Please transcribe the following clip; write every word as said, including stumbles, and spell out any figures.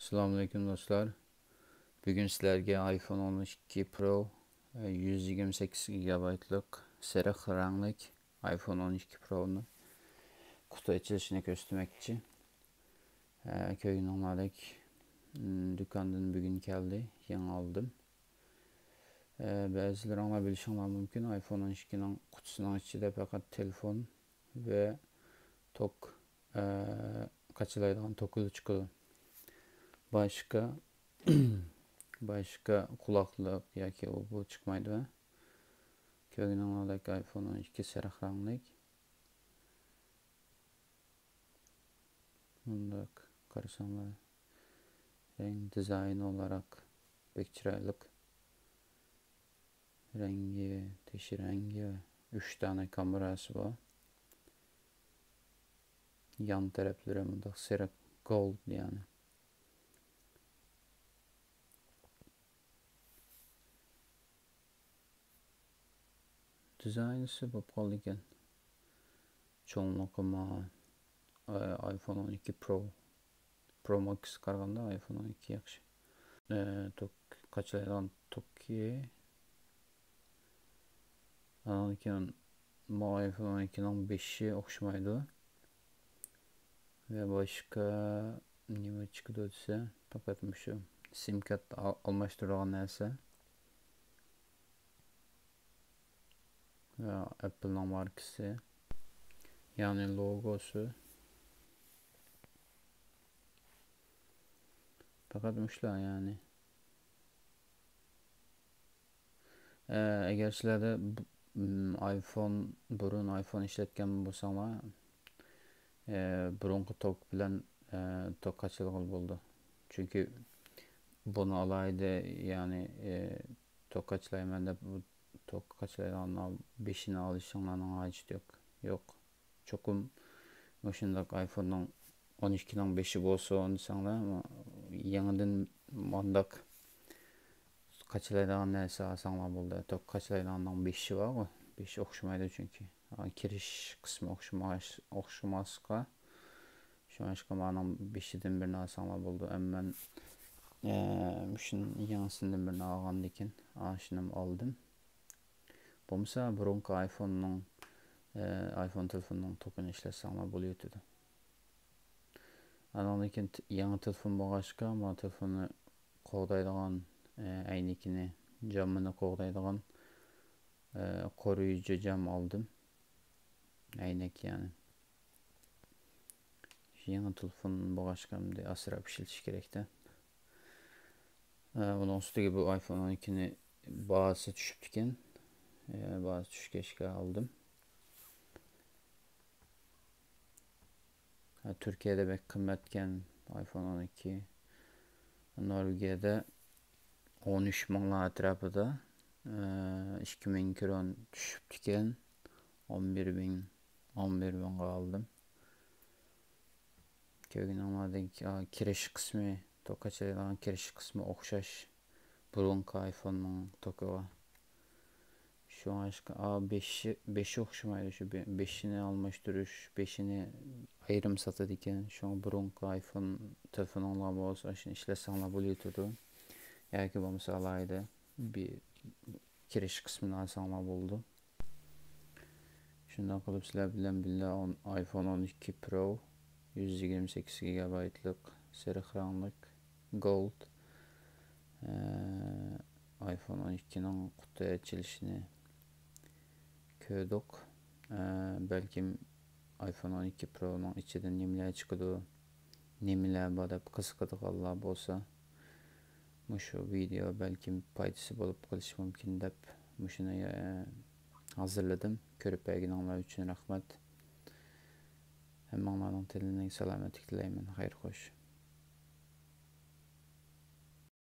ئەسسالامۇئەلەيكۇم دوستلار. بۈگۈن سىلەرگە ئايفون ئون ئىككى پرو، يۈز يىگىرمە سەككىز گىگابايتلىق سېرىق رەڭلىك ئايفون ئون ئىككى پرونى قۇتۇ ئېچىلىشىنى كۆرسىتمەكچى. كۆرگىنىڭلاردەك، دۇكاندىن بۈگۈن كەلدى، يېڭى ئالدىم. بەزىلىرىڭلار بىلىشىڭلار مۇمكىن، ئايفون ئون ئىككىنىڭ قۇتىسىنىڭ ئىچىدە پەقەت تېلېفون ۋە توك، قاچىلايدىغان توكىلا چىقىدۇ. باشقا، باشقا قۇلاقلىق ياكى ئۇ بۇ چىقمايدۇ. كۆرگىنىڭلاردەك ئايفون ئون ئىككى سېرىق رەڭلىك. مۇنداق قارىساڭلار، رەڭ دىزاينى ئولاراق بەك چىرايلىق. رەڭگى، تىش رەڭگى، ئۈچ دانە كامېراسى بار. يان تەرەپلىرى مۇنداق سېرىق، گولد يەنى. دىزاينىسى بولۇپ قالدىكەن. چوڭلۇقى ما، ئايفون ئون ئىككى پرو، پرو ماكسقا قارىغاندا ئايفون ئون ئىككى ياخشى. توك، قاچىلايدىغان توكى. ئاندىن كېيىن ما ئايفون ئون ئىككىنىڭ بېشى ئوخشىمايدۇ. ۋە باشقا نېمە چىقىدۇ دېسە، پەقەت مۇشۇ سىم كارت ئال-، ئالماشتۇرىدىغان نەرسە. ۋە ئەپپىلنىڭ ماركىسى، يەنى لوگوسى. پەقەت مۇشۇلار يەنى. ئە، ئەگەر سىلەردە بۇ-، م، ئايفون، بۇرۇن ئايفون ئىشلەتكەن بولساڭلار، ئە، بۇرۇنقى توك بىلەن، ئە، توك قاچىلىغىلى بولىدۇ. چۈنكى بۇنى ئالايدى، يەنى، ئە، توك قاچىلايمەن دەپ، بۇ توك قاچىلايدىغان بېشىنى ئالىشىڭلارنىڭ ھاجىتى يوق. يوق. چوقۇم مۇشۇنداق ئايفوننىڭ ئون ئىككىنىڭ بېشى بولسۇن دېسەڭلار، يېڭىدىن مۇنداق قاچىلايدىغان نەرسە ئالساڭلار بولدى. توك قاچىلايدىغاننىڭ بېشى بارغۇ، بېشى ئوخشىمايدۇ چۈنكى. ئا، كىرىش قىسمى ئوخشىماش-، ئوخشىماسقا، شۇڭلاشقا مانىڭ بېشىدىن بىرنى ئالساڭلار بولىدۇ. ئەمما مەن، ئە، مۇشۇنىڭ يېڭىسىدىن بىرنى ئالغاندىكىن، ئاشۇنىمۇ ئالدىم. بولمىسا بۇرۇنقى ئايفوننىڭ، ئە، ئايفون تېلېفوننىڭ توكىنى ئىشلەتسەڭلار بولۇۋېتىدۇ. ئانىڭدىن كېيىن ت-، يېڭى تېلېفون بولغاچقا، ما تېلېفوننى قوغدايدىغان، ئە، ئەينىكىنى، جامىنى قوغدايدىغان، ئە، قورۇيۇجى جام ئالدىم. ئەينەك يەنى. يېڭى تېلېفون بولغاچقا ئەمدى ئاسراپ ئىشلىتىش كېرەكتە. ئە، ئۇنىڭ ئۈستىگە بۇ ئايفون ئون ئىككىنى باھاسى چۈشۈپتىكەن. ئە، باھاسى چۈشكەچكە ئالدىم. ئە، تۈركىيەدە بەك قىممەتكەن ئايفون ئون ئىككى. نورۋېگىيەدە ئون ئۈچ مىڭلار ئەتراپىدا، ئە، ئىككى مىڭ كرون چۈشۈپتىكەن. ئون بىر مىڭ، ئون بىر مىڭغا ئالدىم. كۆرگىنىڭلاردەك، ئا، كىرىش قىسمى، توك قاچىلايدىغان كىرىش قىسمى ئوخشاش بۇرۇنقى ئايفوننىڭ توكىغا. شۇڭلاشقا، ئا، بېشى، بېشى ئوخشىمايدۇ. شۇ بې-، بېشىنى ئالماشتۇرۇش، بېشىنى ئايرىم ساتىدىكەن. شۇڭا بۇرۇنقى ئايفون تېلېفونۇڭلار بولسا، شۇنى ئىشلەتسەڭلار بولۇۋېتىدۇ. ياكى بولمىسا ئالاھىدە بىر كىرىش قىسمىنى ئالساڭلار بولىدۇ. شۇنداق قىلىپ سىلەر بىلەن بىللە ئون-، ئايفون ئون ئىككى پرو، يۈز يىگىرمە سەككىز گىگابايتلىق سېرىق رەڭلىك گولد، ئە، ئايفون ئون ئىككىنىڭ قۇتى ئېچىلىشىنى كۆردۇق. ئە، بەلكىم ئايفون ئون ئىككى پرونىڭ ئىچىدىن نېمىلەر چىقىدۇ، نېمىلەر بار دەپ قىزىقىدىغانلار بولسا، مۇشۇ ۋىدېئو بەلكىم پايدىسى بولۇپ قېلىشى مۇمكىن دەپ مۇشۇنى، ئە، ھازىرلىدىم. كۆرۈپ بەرگىنىڭلار ئۈچۈن رەھمەت. ھەممىڭلارنىڭ تېنىنى سالامەتلىك تىلەيمەن. خەير خوش.